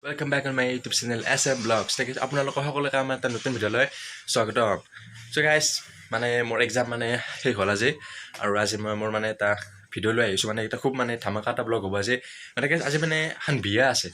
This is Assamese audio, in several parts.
Welcome back on my YouTube channel SM Vlogs. ঠিক আছে, আপোনালোকৰ সকলোকে আমাৰ এটা নতুন ভিডিঅ'লৈ স্বাগতম। চ' গাইজ, মানে মোৰ এক্সাম মানে শেষ হ'ল আজি আৰু আজি মই মোৰ মানে এটা ভিডিঅ' লৈ আহিছোঁ। মানে এটা খুব মানে ধামাকা এটা ব্লগ হ'ব আজি। মানে guys, আজি মানে এখন বিয়া আছে।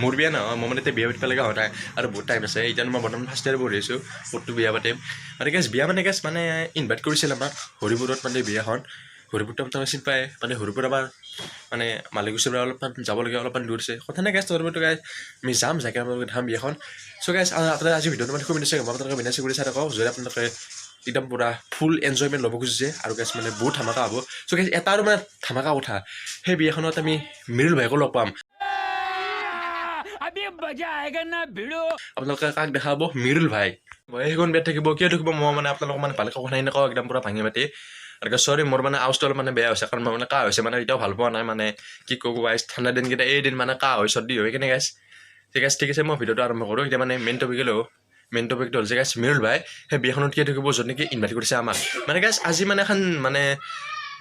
মোৰ বিয়া নহয়, মই মানে এতিয়া বিয়া পাতিব লগা হোৱা নাই আৰু বহুত টাইম আছে। এতিয়া মই বৰ্তমান ফাৰ্ষ্ট ইয়েৰ পঢ়ি আছোঁ, ক'তটো বিয়া পাতিম? মানে গাইজ, বিয়া মানে গাইজ, মানে ইনভাইট কৰিছিল আমাক হৰিপুৰত। মানে বিয়াখন হৰিপুৰটো আপোনালোকে চিনি পায়। মানে হৰিপুৰ আমাৰ মানে মালিকুচিৰ পৰা অলপমান যাবলগীয়া, অলপমান দূৰ আছে। কথা নাই গাইজ, তথাপিতো গাইজ আমি যাম, যাই কিনে আপোনালোকে দেখাম বিয়াখন। চ' গাইজ, আপোনালোকে আজি ভিডিঅ'টো মানে খুব ইণ্টাৰেষ্টিং হ'ব। আপোনালোকে বিনা কৰি চাই থাকক, যদি আপোনালোকে একদম পূৰা ফুল এনজয়মেণ্ট ল'ব খুজিছে। আৰু গাইজ, মানে বহুত ধামাকা হ'ব। চ' গাইজ, এটা আৰু মানে ধামাকা কথা, সেই বিয়াখনত আমি মিৰুল ভাইকো লগ পাম। अभी मजा आएगा ना, भिड़ू। আপোনালোকে কাক দেখা পাব? মিৰুল ভাই। মই সেইখন বিয়াত থাকিব, কিয় থাকিব, মই মানে আপোনালোকক মানে ভালকৈ কথা নকওঁ, একদম পূৰা ভাঙি পাতি। আৰু চৰি, মোৰ মানে আৱাজটো অলপ মানে বেয়া হৈছে, কাৰণ মই মানে কাহ হৈছে, মানে এতিয়াও ভাল পোৱা নাই। মানে কি ক'ব গাইজ, ঠাণ্ডা দিনকেইটা, এই দিন মানে কাহ হয়, চৰ্দি হয় কেনে গাইজ। ঠিক আছে, ঠিক আছে, মই ভিডিঅ'টো আৰম্ভ কৰোঁ। এতিয়া মানে মেইন টপিক লওঁ। মেইন টপিকটো হ'ল যে গাইজ, মিৰুল ভাই সেই বিয়াখনত কিয় থাকিব, য'ত নেকি ইনভাইট কৰিছে আমাক। মানে গাইজ, আজি মানে এখন মানে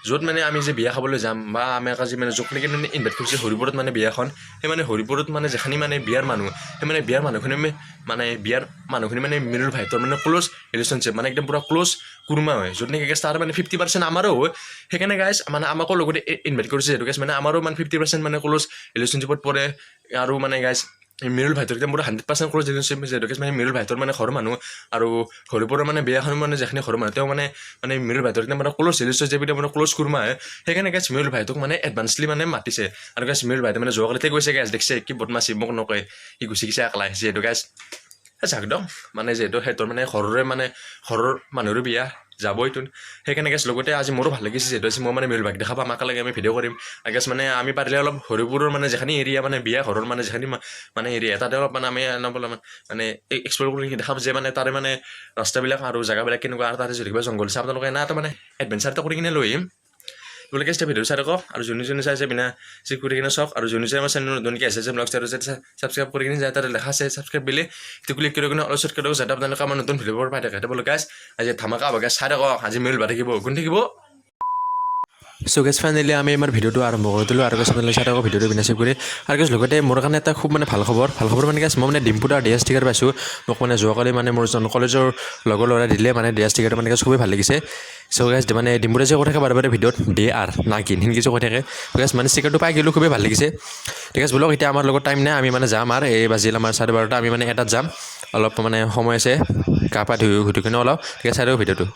য'ত মানে আমি যে বিয়া খাবলৈ যাম বা আমাক আজি মানে য'ত নেকি মানে ইনভাইট কৰিছে হৰিপুৰত, মানে বিয়াখন সেই মানে হৰিপুৰত, মানে যিখিনি মানে বিয়াৰ মানুহ, সেই মানে বিয়াৰ মানুহখিনি মানে বিয়াৰ মানুহখিনি মানে মিৰুল ভাইটোৰ মানে ক্ল'জ ৰিলেশ্যনশ্বিপ, মানে একদম পূৰা ক্ল'জ কুৰমা হয়, য'ত নেকি গাইজ তাৰ মানে 50% আমাৰো হয়। সেইকাৰণে গাইজ, মানে আমাকো লগতে ইনভাইট কৰিছে। যিহেতু গাইজ, মানে আমাৰো মানে 50% মানে ক্ল'জ ৰিলেশ্যনশ্বিপত পৰে। আৰু মানে গাইজ, মিৰুল ভাইটোৰ একদম পূৰা 100% ক্ল'জ ৰিলেশ্যনশ্বিপ, যিহেতু গাইজ, মানে মিৰুল ভাইটোৰ মানে ঘৰৰ মানুহ আৰু হৰিপুৰৰ মানে বিয়াখন মানে যিখিনি ঘৰৰ মানুহ, তেওঁ মানে মানে মিৰুল ভাইটোৰ একদম মানে ক্ল'জ ৰিলেশ্যনশ্বিপ, একদম মানে ক্ল'জ কুৰমা হয়। সেইকাৰণে গাইজ, মিৰুল ভাইটোক মানে এডভান্সলি মানে মাতিছে। আৰু গাইজ, মিৰুল ভাইটো মানে যোৱাকালিতে গৈছে গাইজ। দেখছে কি বদমাচি, মোক নকয়, সি গুচি গৈছে একলাই। যিহেতু গাইজ, একদম মানে যিহেতু সিহঁতৰ মানে ঘৰৰে মানে ঘৰৰ মানুহৰো বিয়া, যাবইতোন। সেইকাৰণে গাইজ, লগতে আজি মোৰো ভাল লাগিছে, যিহেতু আজি মই মানে মিৰুল ভাইক দেখা পাম, একেলগে আমি ভিডিঅ' কৰিম। আৰু গাইজ, মানে আমি পাৰিলে অলপ হৰিপুৰৰ মানে যিখিনি এৰিয়া, মানে বিয়া ঘৰৰ মানে যিখিনি মানে এৰিয়া, তাতে অলপ মানে আমি অলপ মানে এক্সপ্ল'ৰ কৰি দেখাম যে মানে তাৰে মানে ৰাস্তাবিলাক আৰু জেগাবিলাক কেনেকুৱা আৰু তাতে যদি কিবা জংঘল আছে, আপোনালোকে এনে এটা মানে এডভেঞ্চাৰ এটা কৰি কিনে লৈ আহিম। তোমালোকে এতিয়া ভিডিঅ' চাই থাকক আৰু যোনে যোনে চাইছে বিনা স্কিপ কৰি কিনে চাওক। আৰু যোনে যোনে আমাৰ চেনেল নতুনকৈ আছে যে ব্লগ ছাবস্ক্ৰাইব কৰি কিনে যায়, তাতে লেখা আছে ছাবস্ক্ৰাইব বুলি, সেইটো ক্লিক কৰি কিনে অলপ কৰি যাতে আপোনালোকে আমাৰ নতুন ভিডিঅ'বোৰ পাই থাকে। বোলো গাইজ, আজি ধামাকা হ'ব গাইজ, চাই থাকক। আজি মিৰুল ভাই থাকিব, কোন থাকিব? চ' গাইজ, ফাইনেলি আমি আমাৰ ভিডিঅ'টো আৰম্ভ কৰি দিলোঁ। আৰু গাইজ, আপোনালোকে চাই থাকক ভিডিঅ'টো বিনা স্কিপ কৰি। আৰু গাইজ, লগতে মোৰ কাৰণে এটা খুব মানে ভাল খবৰ। ভাল খবৰ মানে গাইজ, মই মানে ডিম্পুদাৰ ডিয়া ষ্টিকাৰ পাইছোঁ। মোক মানে যোৱাকালি মানে মোৰ জন কলেজৰ লগৰ ল'ৰাই দিলে মানে ডিয়া ষ্টিকাৰটো। মানে গাইজ, খুবেই ভাল লাগিছে। চ' গাইজ, মানে ডিম্পুদাই যে কৈ থাকে বাৰে বাৰে ভিডিঅ'ত ডে আৰ নাগিন সেনেকৈ যে কৈ থাকে, গাইজ, মানে ষ্টিকাৰটো পাই গ'লোঁ, খুবেই ভাল লাগিছে। ঠিক আছে, ব'লক, এতিয়া আমাৰ লগত টাইম নাই, আমি মানে যাম। আৰু এই বাজিল আমাৰ 12:30, আমি মানে এটাত যাম, অলপ মানে সময় আছে, গা পা ধুই ধুই কিনে অলপ। ঠিক আছে, চাই থাকক ভিডিঅ'টো।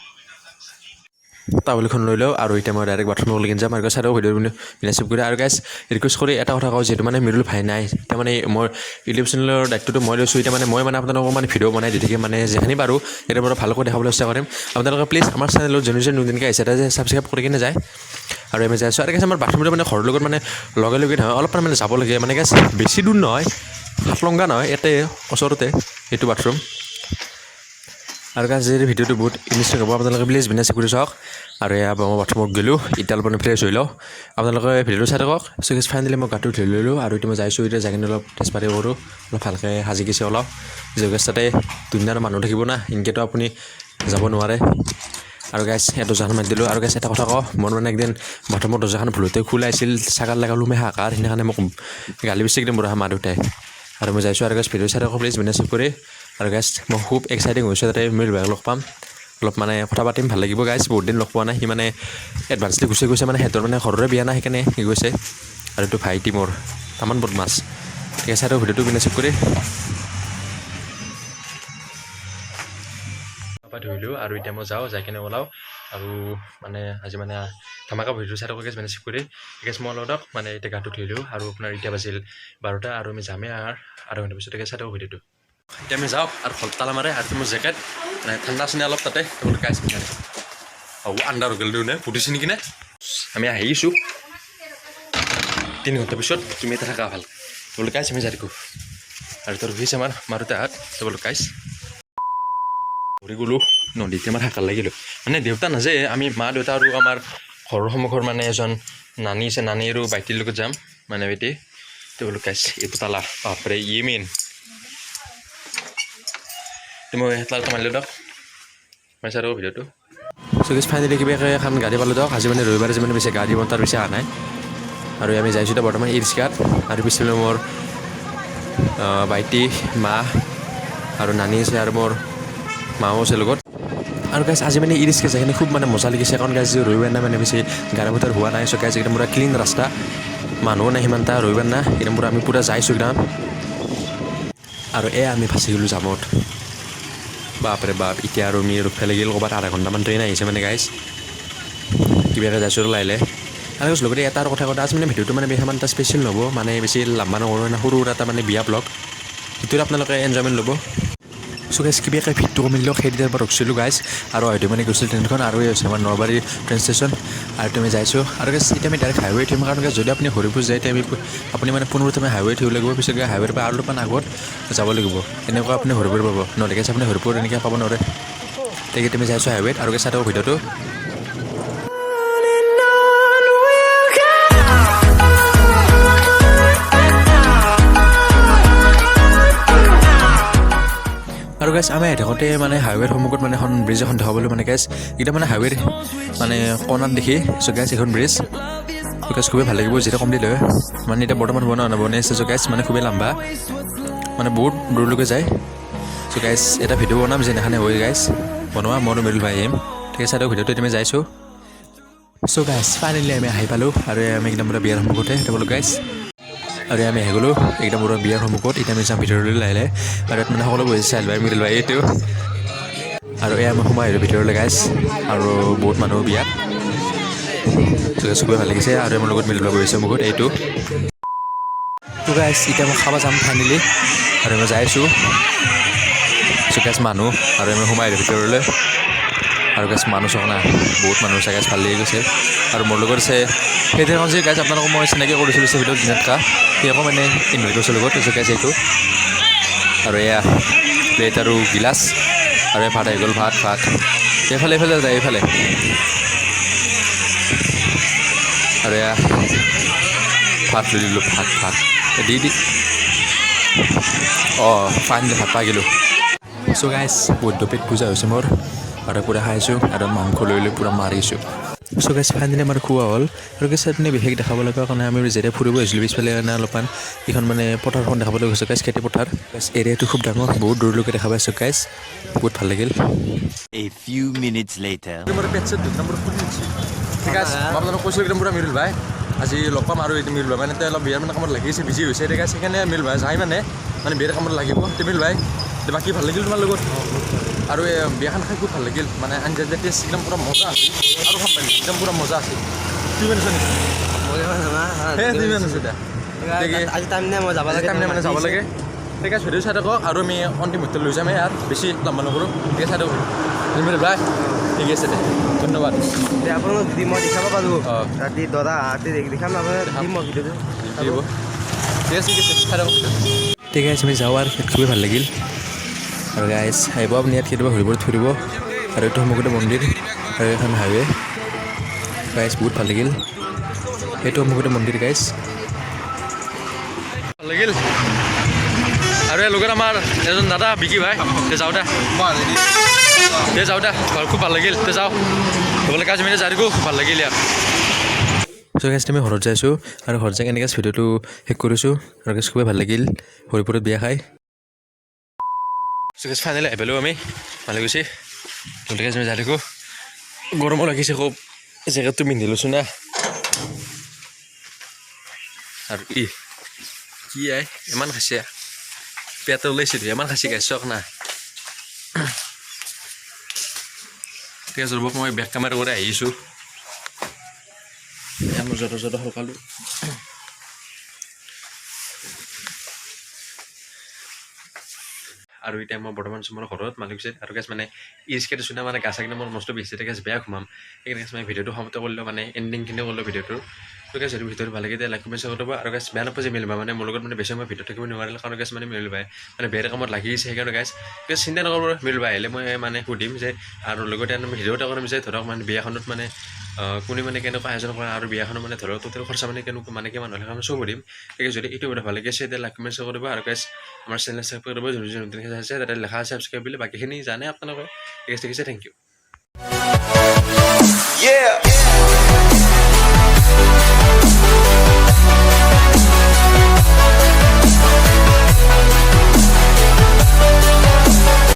টাৱেলখন লৈ লওঁ আৰু এতিয়া মই ডাইৰেক্ট বাথৰুমলৈ যাম। আৰু চাই থাকক ভিডিঅ' বিনা স্কিপ কৰি। আৰু গাইজ, ৰিকুৱেষ্ট কৰি এটা কথা কওঁ, যিহেতু মানে মিৰুল ভাই নাই এতিয়া, মানে মই ইউটিউব চেনেলৰ দায়িত্বটো মই লৈছোঁ। এতিয়া মানে মই মানে আপোনালোকক মানে ভিডিঅ' বনাই দি থাকিম, মানে যিখিনি পাৰোঁ এতিয়া পৰা ভালকৈ দেখাবলৈ চেষ্টা কৰিম। আপোনালোকে প্লিজ আমাৰ চেনেলত যোনে যোনে নতুনকৈ আহিছে, তাতে ছাবস্ক্ৰাইব কৰি কিনে যায়। আৰু আমি যাই আছোঁ। আৰু গাইজ, আমাৰ বাথৰুমটো মানে ঘৰৰ লগত মানে লগে লগে নহয়, অলপমান মানে যাব লাগে। মানে গাইজ, বেছি দূৰ নহয়, সাতলংগা নহয়, ইয়াতে ওচৰতে এইটো বাথৰুম। আৰু গাইজ, এই ভিডিঅ'টো বহুত ইণ্টাৰেষ্টিং হ'ব, আপোনালোকে প্লিজ বিনা স্কিপ কৰি চাওক। আৰু এয়া মই বাথৰুমত গ'লোঁ, এতিয়া অলপ মানে ফ্ৰেছ হৈ লওঁ, আপোনালোকে ভিডিঅ'টো চাই থাকক। চ' গাইজ, ফাইনেলি মই গাটো ধুই ল'লোঁ আৰু এতিয়া মই যাইছোঁ। এতিয়া যাই কিনে অলপ ড্ৰেছ পাতি কৰোঁ, অলপ ভালকৈ সাজি গৈছে অলপ, যিহেতু তাতে দুনিয়াৰ মানুহ থাকিব না, এনেকৈতো আপুনি যাব নোৱাৰে। আৰু গাইজ, ইয়াত দৰ্জাখন মাৰি দিলোঁ। আৰু গাইজ, এটা কথা কওঁ, মোৰ মানে একদিন বাথৰুমৰ দৰ্জাখন ভুলতে খোলাইছিল, ছাগাল লগালোঁ মই হাকাৰ, সেইদিনাখনে মোক গালি বেছি একদম বুঢ়া মা দেউতাই। আৰু মই যাইছোঁ। আৰু গাইজ, ভিডিঅ' চাই থাকক প্লিজ বিনা স্কিপ কৰি। আৰু গাইজ, মই খুব এক্সাইটিং হৈছোঁ, তাতে মিৰুল ভাইক লগ পাম, অলপ মানে কথা পাতিম, ভাল লাগিব গাইজ, বহুত দিন লগ পোৱা নাই। সি মানে এডভান্সলি গুচি গৈছে, মানে সিহঁতৰ মানে ঘৰৰে বিয়া নাই, সেইকাৰণে সি গৈছে। আৰু এইটো ভাইটি মোৰ তামান বদমাছ। ঠিক আছে, আৰু ভিডিঅ'টো বিনা স্কিপ কৰি। পা ধুইলোঁ আৰু এতিয়া মই যাওঁ, যাই কিনে ওলাওঁ। আৰু মানে আজি মানে ধামাকা ভিডিঅ', চাই থাকক মানে স্কিপ কৰি। ঠিক আছে, মই অলপ মানে এতিয়া গাটো ধুইলোঁ আৰু আপোনাৰ এতিয়া বাজিল 12টা আৰু আমি যামেই আৰু আধা ঘণ্টা পিছত। চাই থাকক ভিডিঅ'টো। এতিয়া আমি যাওঁ আৰু ঘৰত তালা মাৰে। আৰু মোৰ জেকেট মানে ঠাণ্ডা আছে অলপ তাতে। গাইছ, হ'ব, আন্ধাৰ হৈ গ'ল নে ফুটিছে নেকি নে। আমি আহিছোঁ 3 ঘণ্টা পিছত। তুমি এতিয়া থাকা ভাল বোলো। গাইছ, আমি যাই থাকোঁ আৰু তোৰ ৰখিছে আমাৰ মাৰোতে হাত বোলো। গাইছ, ঘূৰি গ'লোঁ নদীতে, আমাৰ হাকাৰ লাগিলোঁ। মানে দেউতা নাযায়, আমি মা দেউতা আৰু আমাৰ ঘৰৰ সন্মুখৰ মানে এজন নানী আছে, নানী আৰু ভাইটিৰ লগত যাম, মানে ভাইটি। তো বোলো গাইছ, এইটো তালা, বাপৰে, ইয়ে মেইন। তো মই তালাটো মাৰিলোঁ দিয়ক, মই চাই ভিডিঅ'টো। চ' গাইছ, ফাইনেলি কিবাকৈ এখন গাড়ী পালোঁ দিয়ক। আজি মানে ৰবিবাৰ, আজি মানে বেছি গাড়ী মটৰ বেছি অহা নাই। আৰু আমি যাইছোঁ এতিয়া বৰ্তমান ই ৰিক্সাত। আৰু পিছফালে মোৰ ভাইটি, মা আৰু নানী আছে আৰু মোৰ মাও আছে লগত। আৰু গাইজ, আজি মানে ই ৰিক্সা যাই খুব মানে মজা লাগিছে, কাৰণ গাইজ ৰবিবাৰ না, মানে বেছি গাড়ী মটৰ হোৱা নাই। চ' গাইজ, একদম পূৰা ক্লিন ৰাস্তা, মানুহো নাই সিমান এটা ৰবিবাৰ না। একদম পূৰা আমি পূৰা যাইছোঁ একদম। আৰু এয়া আমি ফাঁচি গ'লোঁ জামত, বাপৰে বাপ। এতিয়া আৰু আমি ৰখিব লাগিল ক'ৰবাত আধা ঘণ্টামান। ট্ৰেইন আহিছে মানে গাইজ, কিবাকৈ যাইছোঁ আৰু লাহে লাহে। আৰু লগতে এটা আৰু কথা কওঁ, আজি মানে ভিডিঅ'টো মানে বেছি এটা স্পেচিয়েল নহ'ব, মানে বেছি লাম্বা নকৰোঁ, মানে সৰু এটা মানে বিয়া ব্লগ, সেইটোত আপোনালোকে এনজয়মেণ্ট ল'ব। চ' গাইজ, কিবাকৈ ভিৰটো কমিল দিয়ক, সেইদিনাৰ পৰা ৰখিছিলোঁ গাইজ। আৰু হয়তো মানে গৈছিল ট্ৰেইনখন। আৰু এই হৈছে আমাৰ নলবাৰী ট্ৰেইন ষ্টেচন আৰু তুমি যাইছোঁ। আৰু গাইজ, এতিয়া আমি ডাইৰেক্ট হাইৱে উঠিম, কাৰণ গাইজ, যদি আপুনি হৰিপুৰ যায়, তেতিয়া আপুনি মানে পোনপ্ৰথমে হাইৱে উঠিব লাগিব, পিছত গৈ হাইৱেৰ পৰা আৰু অলপমান আগত যাব লাগিব। এনেকুৱা আপুনি হৰিপুৰ পাব, নহ'লে গাইজ, আপুনি হৰিপুৰ এনেকৈ পাব নোৱাৰে। তেতিয়া তুমি যাইছোঁ হাইৱেত আৰু গাইজ, চাই থাকক ভিডিঅ'টো। And on we'll go. আৰু গাইজ, আমি আহি থাকোঁতে মানে হাইৱেৰ সন্মুখত মানে এখন ব্ৰিজ এখন দেখা পালোঁ। মানে গাইজ, একদম মানে হাইৱেৰ মানে কণাত দেখি। চ' গাইজ, এখন ব্ৰিজ গাইজ, খুবেই ভাল লাগিব যেতিয়া কমপ্লিট হয়। মানে এতিয়া বৰ্তমান বনোৱা নাই, বনাই আছে। চ' গাইজ, মানে খুবেই লাম্বা, মানে বহুত দূৰলৈকে যায়। চ' গাইজ, এটা ভিডিঅ' বনাম যেনেখানে হৈ গাইজ বনোৱা, মইতো মিডল ভাই আহিম। ঠিক আছে, চাই ভিডিঅ'টো, তুমি যাইছোঁ। চ' গাইজ, ফাইনেলি আমি আহি পালোঁ আৰু আমি একদম পূৰা বিয়াৰ সন্মুখতে তেওঁলোক গাইজ। আৰু আমি আহি গ'লোঁ একদম পূৰা বিয়াৰ সন্মুখত। এতিয়া আমি যাম ভিতৰলৈ লাহে লাহে। আৰু ইয়াত মানে সকলো বহিছে, চাইল ভাই, মিডল ভাই এইটো। আৰু এয়া আমি সোমাই আহিলোঁ ভিতৰলৈ গাইজ। আৰু বহুত মানুহ বিয়াত। চ' গাইজ, খুবেই ভাল লাগিছে। আৰু আমাৰ লগত মিডল ভাই বহিছে মুখত এইটো। ত' গাইজ, এতিয়া মই খাব যাম ফাইনেলি আৰু মই যাই আছোঁ। চ' গাইজ, মানুহ আৰু আমি সোমাই আহিলোঁ ভিতৰলৈ। আৰু গাইজ, মানুহ চাওক না, বহুত মানুহ আছে গাইজ, ভাল লাগি গৈছে। আৰু মোৰ লগত আছে সেইদিনাখন যে গাইজ, আপোনালোকক মই চিনাকি কৰিছিলোঁ ভিডিঅ'ত দিনত কা তেওঁকো মানে ইনভাইট কৰিছোঁ লগত। তাৰপিছত গাইজ, এইটো আৰু এয়া প্লেট আৰু গিলাচ আৰু এই ভাত আহি গ'ল। ভাত ভাত, এইফালে এইফালে যায় এইফালে। আৰু এয়া ভাত লৈ দিলোঁ, ভাত ভাত দি দি। অঁ, ফাইনেলি ভাত পাই গ'লোঁ। চ' গাইজ, বৈদ্য পেট পূজা হৈছে মোৰ আৰু পূৰা খাইছোঁ আৰু মাংস লৈ লৈ পূৰা মাৰিছোঁ। চ' গাইজ, ফাইনেলি আমাৰ খোৱা হ'ল। আৰু গাইজ, আপুনি বিশেষ দেখাব লগা কাৰণে আমি যেতিয়া ফুৰিব আহিছিলোঁ পিছফালে কাৰণে অলপমান এইখন মানে পথাৰখন দেখাবলৈ গৈছোঁ গাইজ, খেতি পথাৰ। গাইজ, এৰিয়াটো খুব ডাঙৰ, বহুত দূৰলৈকে দেখা পাইছোঁ গাইজ, বহুত ভাল লাগিল। A few minutes later. মোৰ পেট চেট দুটা নম্বৰ ফুলি উঠিছে। ঠিক আছে, মই আপোনালোক কৈছিলোঁ একদম পূৰা মিৰুল ভাই আজি লগ পাম। আৰু এইটো মিৰুল ভাই মানে এতিয়া অলপ বিয়াৰ মানে কামত লাগিছে, বিজি হৈছে। ঠিক আছে, সেইকাৰণে মিৰুল ভাই যায় মানে মানে বিয়াৰ কামত লাগিব। মিৰুল ভাই, বাকী ভাল লাগিল তোমাৰ লগত আৰু এই বিয়াখন খাই খুব ভাল লাগিল। মানে আঞ্জা যে টেষ্ট একদম পূৰা মজা আছিল আৰু খাম পাৰিম, একদম পূৰা মজা আছিল। তুই মানে নেকি? হে, তুই মানে এতিয়া আজি টাইম নাই, মই যাব লাগে। টাইম নাই, মানে যাব লাগে। ঠিক আছে, ভিডিঅ' চাই থাকক আৰু আমি অন্তিম মুহূৰ্তত লৈ যাম। ইয়াত বেছি লম্বা নকৰোঁ। ঠিক আছে, চাই থাকক মিৰুল ভাই। ঠিক আছে দে, ধন্যবাদ। আপোনালোক যদি মই দেখাব পাৰোঁ অঁ। ৰাতি দৰা ৰাতি দেখাম আপোনাক, দিম মই ভিডিঅ'টো। দিব। ঠিক আছে, ঠিক আছে, চাই থাকক। ঠিক আছে, আমি যাওঁ আৰু খুবেই ভাল লাগিল। আৰু গাইজ, আহিব আপুনি ইয়াত কেতিয়াবা হৰিপুৰত ফুৰিব। আৰু এইটো সন্মুখতে মন্দিৰ আৰু এখন হাইৱে। গাইজ, বহুত ভাল লাগিল। এইটো সন্মুখতে মন্দিৰ গাইজ, ভাল লাগিল। আৰু এই লগত আমাৰ এজন দাদা বিকি ভাই। তে যাওঁ দে, তে যাওঁ দে। ভাল, খুব ভাল লাগিল। তে যাওঁ হ'বলৈ কাজ মিনি যাই থাকোঁ। খুব ভাল লাগিল ইয়াত। চ' গাইজ, আমি ঘৰত যাইছোঁ আৰু ঘৰত যাই কেনেকৈ ভিডিঅ'টো শেষ কৰিছোঁ। আৰু গাইজ, খুবেই ভাল লাগিল হৰিপুৰত বিয়া খাই। চ' গাইজ, ফাইনেলি আহি পালোঁ আমি, ভাল গৈছে। গতিকে আমি যাই থাকোঁ, গৰমো লাগিছে খুব, জেকেটটো পিন্ধি লৈছোঁ না। আৰু ই কি আই ইমান খাইছে, পেট ওলাইছে, ইমান খাইছে গাইছ, চাওক না। ঠিক আছে, ৰ'ব, মই বেক কেমেৰা কৰি আহিছোঁ। মই য'ত য'ত সকালোঁ। আৰু এতিয়া মই বৰ্তমান আছোঁ মোৰ ঘৰত মালিক হৈছে। আৰু গাইজ, মানে ইজকে দিছোঁ না, মানে গা চাকিনে মোৰ মস্ত বেছি গাইজ, বেয়া ঘুমাম। সেইকাৰণে গাইজ, মই ভিডিঅ'টো সমাপ্ত কৰিলোঁ, মানে এণ্ডিংখিনি কৰিলোঁ ভিডিঅ'টোৰ। তো গাইজ, যদি ভিডিঅ'টো ভাল লাগে তেতিয়া লাইক, কমেণ্ট, শ্বেয়াৰ কৰিব। আৰু গাইজ, বেয়া নাপাব যে মিলিবা মানে মোৰ লগত মানে বেছি সময় ভিডিঅ' থাকিব নোৱাৰিলে, কাৰণ গাইজ, মানে মিলিবাই মানে বেয়া কামত লাগি আছে। সেইকাৰণে গাইজ, গাইজ, চিন্তা নকৰিব, মিলিবা আহিলে মই মানে সুধিম যে আৰু লগতে আমি ভিডিঅ' এটা কৰিম যে ধৰক মানে বিয়াখনত মানে কোনে মানে কেনেকুৱা আয়োজন কৰে আৰু বিয়াখনৰ মানে ধৰক টোটেল খৰচা মানে কেনেকুৱা, মানে কিমান হ'লে আমি চব সুধিম। ঠিক আছে, যদি এইটো ভিডিঅ' ভাল লাগিছে তেতিয়া লাইক, কমেণ্ট, শ্বেয়াৰ কৰিব। আৰু গাইজ, আমাৰ চেনেল ছাবস্ক্ৰাইব কৰিব। যোন যোন নতুনকৈ চাইছে, তাতে লেখা আছে ছাবস্ক্ৰাইব বুলি, বাকীখিনি জানে আপোনালোকে। ঠিক আছে, ঠিক আছে, thank U. Yeah.